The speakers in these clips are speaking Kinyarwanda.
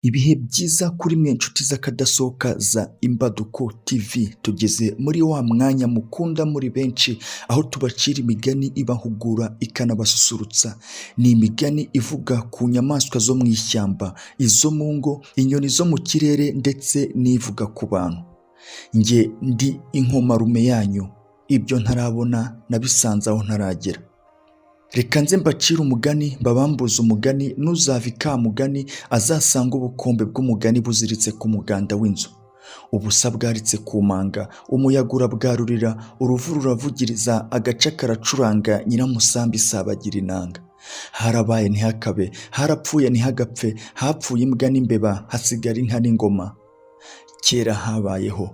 Ibihe byiza kuri mwe nshuti z'akadasohoka za Imbaduko TV, tugeze muri wa mwanya mukunda muri benshi, aho tubacira imigani ibahugura ikanabasusurutsa. Ni imigani ivuga ku nyamaswa zo mu ishyamba, izo mu ngo, inyoni zo mu kirere ndetse n'ivuga ku bantu. Njye ndi inkomarume yanyu, ibyo ntarabona nabisanze aho ntaragera. Reka nze mbacire umugani, mbabambuze umugani, n'uzava ikamugani azasanga ubukombe bw'umugani buziritse ku muganda w'inzu. Ubusa bwaritse ku manga, umuyaga urabwarurira, uruvu ruravugiriza, agaca karacuranga, nyiramusambi isabagira inanga. Harabaye ntihakabe, harapfuye ntihagapfe, hapfuye imbwa n'imbeba, hasigara inka n'ingoma. Kera habayeho.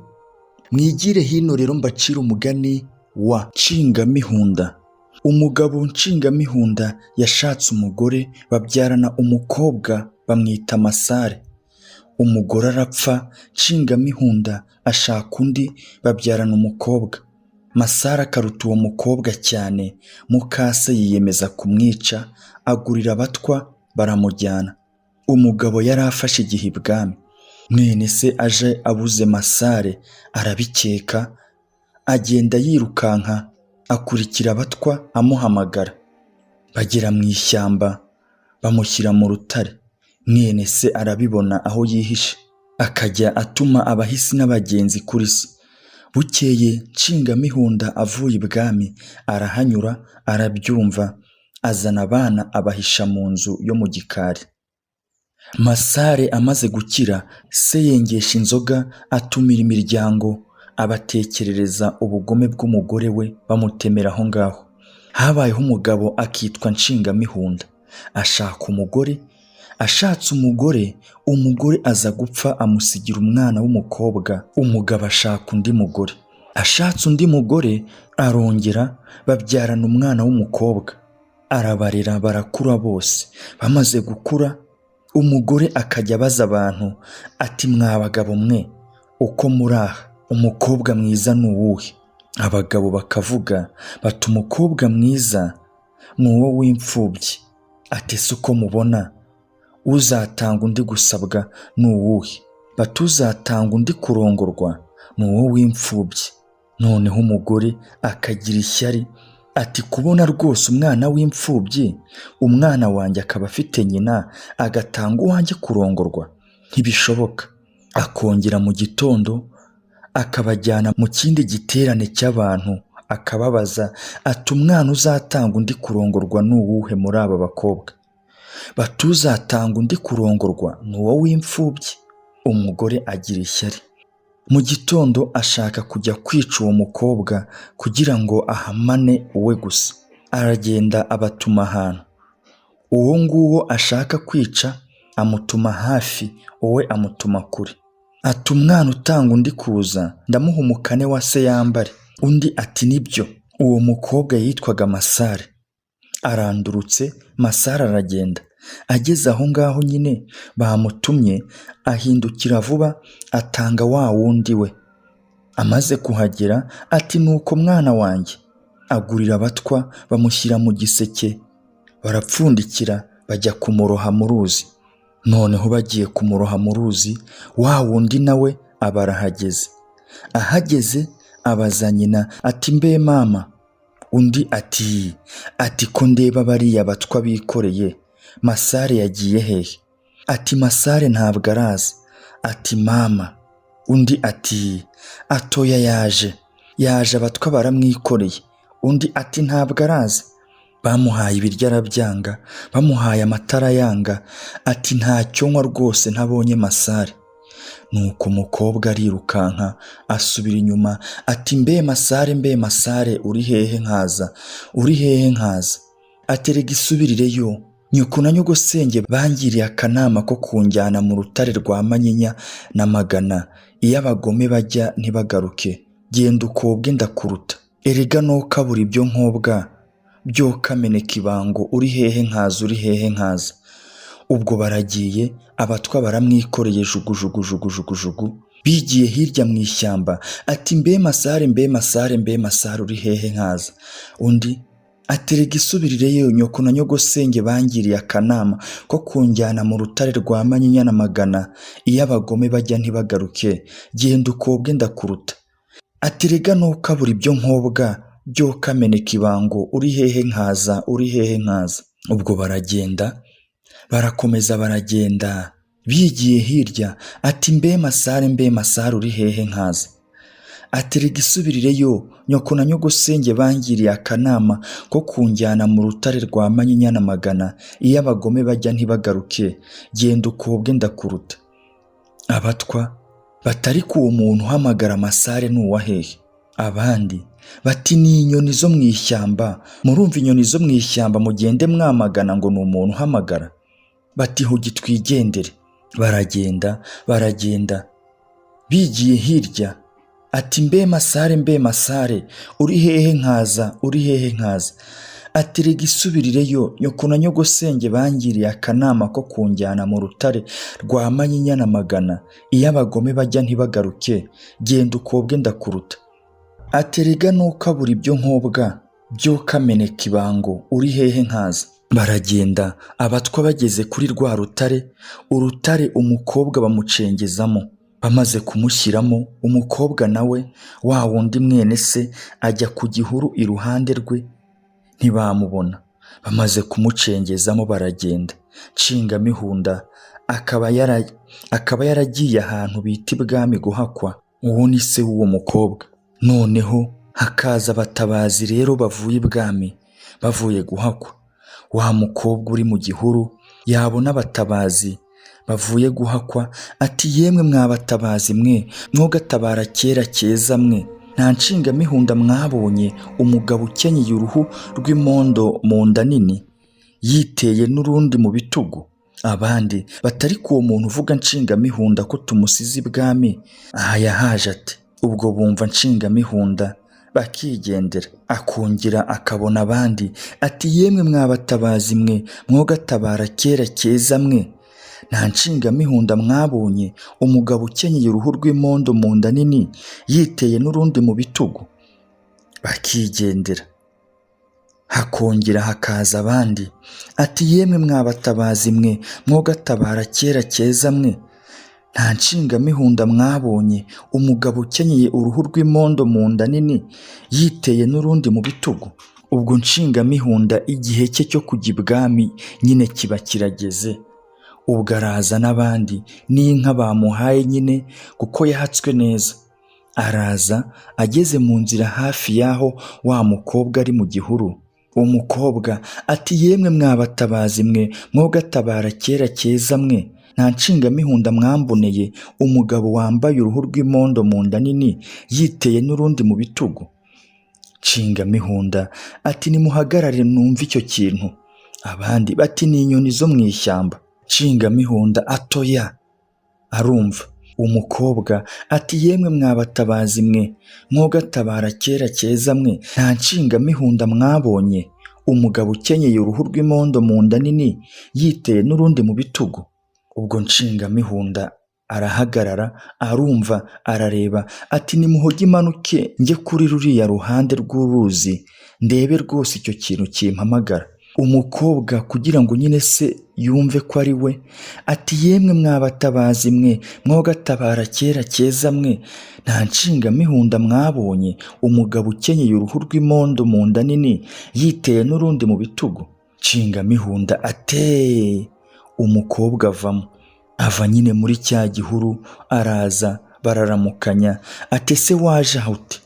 Mwigire hino rero mbacire umugani wa Nshingamihunda. Umugabo Nshingamihunda yashatse umugore babyarana umukobwa bamwita Masare. Umugore arapfa, Nshingamihunda ashaka undi babyarana umukobwa. Masare akaruta uwo mukobwa cyane, mukase yiyemeza kumwica, agurira abatwa baramujyana. Umugabo yari afashe igihe ibwami. Mwene se aje abuze Masare arabikeka, agenda yirukanka akurikira abatwa amuhamagara. Bagera mu ishyamba bamushyira mu rutare. Mwene se arabibona aho yihishe, akajya atuma abahisi n'abagenzi kuri se. Bukeye Nshingamihunda avuye ibwami arahanyura arabyumva, azana abana abahisha mu nzu yo mu gikari. Masare amaze gukira, se yengesha inzoga atumira imiryango, abatekerereza ubugome bw'umugore we bamutemera aho ngaho. Habayeho umugabo akitwa Nshingamihunda, ashaka umugore, ashatse umugore, umugore aza gupfa amusigira umwana w'umukobwa, umugabo ashaka undi mugore. Ashatse undi mugore arongera babyarana umwana w'umukobwa, arabarera barakura bose. Bamaze gukura, umugore akajya abaza abantu ati mwa bagabo mwe, uko muri aha umukobwa mwiza ni uwuhe? Abagabo bakavuga bati umukobwa mwiza ni uwo w'imfubyi. Ati ese uko mubona uzatanga undi gusabwa ni uwuhe? Bati uzatanga undi kurongorwa ni uwo w'imfubyi. Noneho umugore akagira ishyari ati kubona rwose umwana w'imfubyi, umwana wanjye akaba afite nyina agatanga uwanjye kurongorwa, ntibishoboka. Akongera mu gitondo akabajyana mu kindi giterane cy'abantu akababaza ati umwana uzatanga undi kurongorwa ni uwuhe muri aba bakobwa? Bati uzatanga undi kurongorwa ni uwo w'imfubyi. Umugore agira ishyari. Mu gitondo ashaka kujya kwica uwo mukobwa kugira ngo ahamane uwe gusa. Aragenda abatuma ahantu. Uwo nguwo ashaka kwica amutuma hafi, uwe amutuma kure. Ati umwana utanga undi kuza ndamuha umukane wa se yambare. Undi ati nibyo. Uwo mukobwa yitwaga Masare. Arandurutse, Masare aragenda. Ageze aho ngaho nyine bamutumye, ahindukira vuba atanga wa wundi we. Amaze kuhagera ati nuko mwana wanjye, agurira abatwa bamushyira mu giseke, barapfundikira bajya kumuroha mu ruzi. Noneho bagiye kumuroha mu ruzi, wa wundi nawe aba arahageze. Ahageze abaza nyina ati mbe mama? Undi ati ko ndeba bariya batwa bikoreye, Masare yagiye hehe? Ati Masare ntabwo araza. Ati mama. Undi ati atoya yaje, yaje abatwa baramwikoreye. Undi ati ntabwo araza. Bamuhaye ibiryo arabyanga, bamuhaye amata arayanga, ati ntacyo nywa rwose ntabonye Masare. Nuko umukobwa arirukanka asubira inyuma ati mbe Masare, mbe Masare, uri hehe nkaza, uri hehe nkaza? Ati erega isubirireyo, nyoko na nyogosenge bangiriye akanama ko kunjyana mu rutare rwa Manyinya na Magana, iyo abagome bajya ntibagaruke, genda ukobwe ndakuruta. Erega nokabura ibyo nkobwa byo kameneka ibango, uri hehe nkaza, uri hehe nkaza? Ubwo baragiye, abatwa baramwikoreye jugujugu jugujugu jugu, bigiye hirya mu ishyamba, ati mbe Masare, mbe Masare, mbe Masare, uri hehe nkaza? Undi Ati: "Erega isubirireyo, nyoko na nyogosenge bangiriye akanama ko kunjyana mu rutare rwa Manyinya na Magana, iyo abagome bajya ntibagaruke, genda ukobwe ndakuruta." Ati: "Erega ntukabure ibyo nkobwa byo kameneka ibango, uri hehe nkaza, uri hehe nkaza?" Ubwo baragenda, barakomeza baragenda, bigiye hirya ati: "Mbe Masare, mbe Masare, uri hehe nkaza?" Ati: "Erega isubirireyo, nyoko na nyogosenge bangiriye akanama ko kunjyana mu rutare rwa Manyinya na Magana, iyo abagome bajya ntibagaruke, genda ukobwe ndakuruta." Abatwa batari ku uwo muntu uhamagara Masare ni uwa hehe? Abandi bati: "Ni inyoni zo mu ishyamba, murumva inyoni zo mu ishyamba mugende mwamagana ngo ni umuntu uhamagara." Bati: "Hugi twigendere." Baragenda, baragenda, bigiye hirya ati: "Mbe Masare, mbe Masare, uri hehe nkaza, uri hehe nkaza?" Ati: "Erega isubirireyo, nyoko na nyogosenge bangiriye akanama ko kunjyana mu rutare rwa Manyinya na Magana, iyo abagome bajya ntibagaruke, genda ukobwe ndakuruta." Ati: "Erega ntukabure ibyo nkobwa byo kameneka ibango, uri hehe nkaza?" Baragenda, abatwa bageze kuri rwa rutare, urutare umukobwa bamucengezamo. Bamaze kumushyiramo, umukobwa nawe wa wundi mwene se ajya ku gihuru iruhande rwe, ntibamubona. Bamaze kumucengezamo baragenda. Nshingamihunda akaba yaragiye ahantu bita ibwami guhakwa, uwo ni se w'uwo mukobwa. Noneho hakaza abatabazi rero bavuye ibwami, bavuye guhakwa. Wa mukobwa uri mu gihuru yabona abatabazi bavuye guhakwa ati: "Yemwe mwa batabazi mwe, mwogatabara kera keza mwe, nta nshingamihunda mwabonye umugabo ukenyeye uruhu rw'imondo mu nda nini, yiteye n'urundi mu bitugu?" Abandi batari ku uwo muntu uvuga Nshingamihunda ko tumusize ibwami, aha yahaje ati? Ubwo bumva Nshingamihunda bakigendera. Akongera akabona abandi ati: "Yemwe mwa batabazi mwe, mwogatabara kera keza mwe, nta nshingamihunda mwabonye umugabo ukenyeye uruhu rw'imondo mu nda nini, yiteye n'urundi mu bitugu?" Bakigendera. Hakongera hakaza abandi ati: "Yemwe mwa batabazi mwe, mwogatabara kera keza mwe, nta nshingamihunda mwabonye umugabo ukenyeye uruhu rw'imondo mu nda nini, yiteye n'urundi mu bitugu?" Ubwo Nshingamihunda igihe cye cyo kujya ibwami nyine kiba kirageze. Ubwo araza n'abandi n'inka bamuhaye nyine kuko yahatswe neza. Araza ageze mu nzira hafi y'aho wa mukobwa ari mu gihuru, uwo mukobwa ati: "Yemwe mwa batabazi mwe, mwogatabara kera keza mwe, nta nshingamihunda mwamboneye umugabo wambaye uruhu rw'imondo mu nda nini, yiteye n'urundi mu bitugu?" Nshingamihunda ati: "Nimuhagarare numve icyo kintu." Abandi bati: "Ni inyoni zo mu ishyamba." Nshingamihunda atoya arumva. Umukobwa ati: "Yemwe mwa batabazi mwe, mwogatabara kera keza mwe, nta nshingamihunda mwabonye umugabo ukenyeye uruhu rw'imondo mu nda nini, yiteye n'urundi mu bitugu?" Ubwo Nshingamihunda arahagarara, arumva, arareba ati: "Nimuhoge imanuke njye kuri ruriya ruhande rw'uruzi ndebe rwose icyo kintu kimpamagara." Umukobwa kugira ngo nyine se yumve ko ari we ati: "Yemwe mwa batabazi mwe, mwogatabara kera keza mwe, nta nshingamihunda mwabonye umugabo ukenyeye uruhu rw'imondo mu nda nini, yiteye n'urundi mu bitugu?" Nshingamihunda atee! Umukobwa avamo, ava nyine muri cya gihuru araza, bararamukanya ati: "Ese waje aha ute?"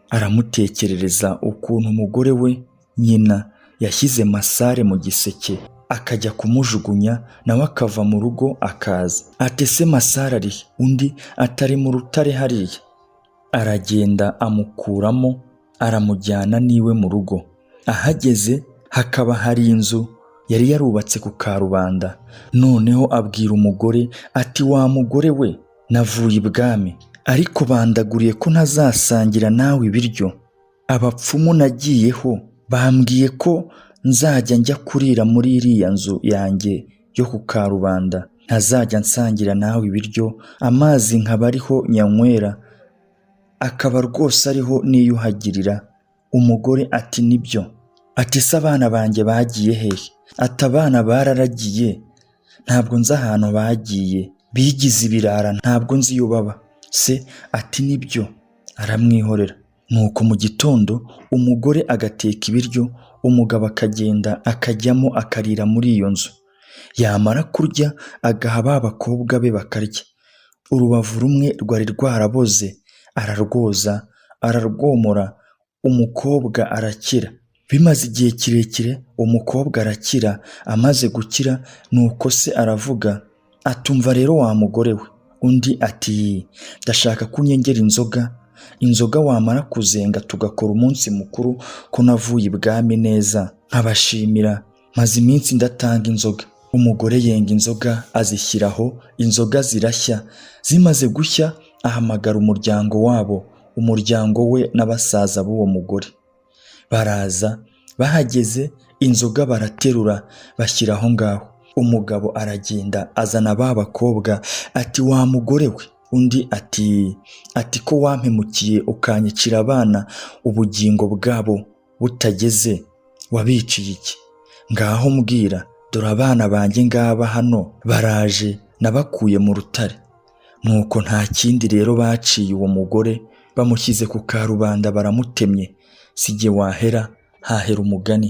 Aramutekerereza ukuntu umugore we nyina yashyize Masare mu giseke akajya kumujugunya, nawe akava mu rugo akaza. Ati: "Ese Masare ari he?" Undi atari mu rutare hariya. Aragenda amukuramo, aramujyana n'iwe mu rugo. Ahageze hakaba hari inzu yari yarubatse ku karubanda. Noneho abwira umugore ati: "Wa mugore we, navuye ibwami, ariko bandaguriye ko ntazasangira nawe ibiryo. Abapfumu nagiyeho bambwiye ko nzajya njya kurira muri iriya nzu yanjye yo ku karubanda, ntazajya nsangira nawe ibiryo, amazi nkaba ariho nyanywera, akaba rwose ariho niyuhagirira." Umugore ati: "Nibyo." Ati se abana banjye bagiye hehe? Ati abana bararagiye, ntabwo nzi ahantu bagiye, bigize ibirara, ntabwo nzi iyo baba. Se ati nibyo, aramwihorera. Nuko mu gitondo umugore agateka ibiryo, umugabo akagenda akajyamo akarira muri iyo nzu. Yamara kurya agaha ba bakobwa be bakarya. Urubavu rumwe rwari rwaraboze ararwoza, ararwomora, umukobwa arakira. Bimaze igihe kirekire umukobwa arakira, amaze gukira nuko se aravuga atumva rero wa mugore we. Undi ati ndashaka ko unyengera inzoga, inzoga wamara kuzenga tugakora umunsi mukuru ko navuye ibwami neza, nkabashimira, maze iminsi ndatanga inzoga. Umugore yenga inzoga azishyiraho, inzoga zirashya, zimaze gushya ahamagara umuryango wabo, umuryango we na basaza b'uwo mugore. Baraza, bahageze inzoga baraterura bashyira aho ngaho. Umugabo aragenda azana ba bakobwa ati wa mugore we. Undi ati ko wampemukiye ukanyicira abana ubugingo bwabo butageze, wabiciye iki? Ngaho mbwira, dore abana banjye ngaba hano baraje nabakuye mu rutare. Nuko nta kindi rero baciye uwo mugore, bamushyize ku karubanda baramutemye. Si jye wahera, hahera umugani.